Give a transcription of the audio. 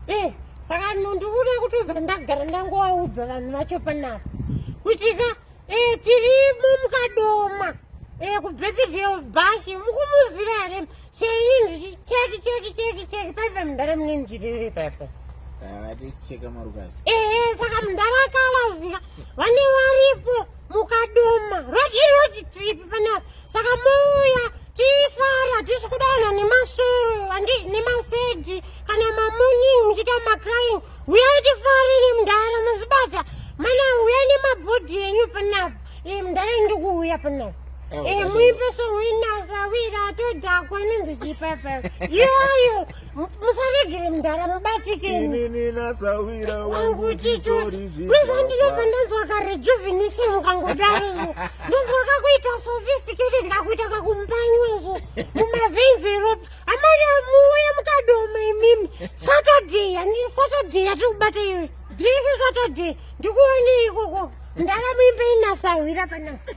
Eh, saka ndikuda kuti ubva ndagara ndangovaudza vanhu vacho panapa kuti ka eh, tirimo mukadoma eh, kubirthday bash mukumuziva here cheinzi cheki cheki cheki cheki paipa mundara mune njiriri paipa Vaticheka marukasi. Ehe, saka mundara akalazika vane varipo mukadoma road road trip panapa saka mouya tifare hatisi kudaona nemasoro handi nemasedi kana mamunying muchiita macrying huyai tifare nemundara muzibata mana huyai nemabhodhi enyu panapa e mundara ndikuuya panapa Oh, e muipe somuinasawira todhakwa inonzi chipapa iyoyo musaregere mundara mubatikeni Inini nasawira wangu wangu titori titori kwiza ndinobva ndanzwa karejuvenation ukangodaro ndonzwa kakuita sophisticated kakuita kakumbanywa mumaveins eropa amana muuye mukadoma imimi Saturday hani Saturday yatiri kubata iyoyo this Saturday ndikuonei ikoko ndaramuimbe inasahwira panapa.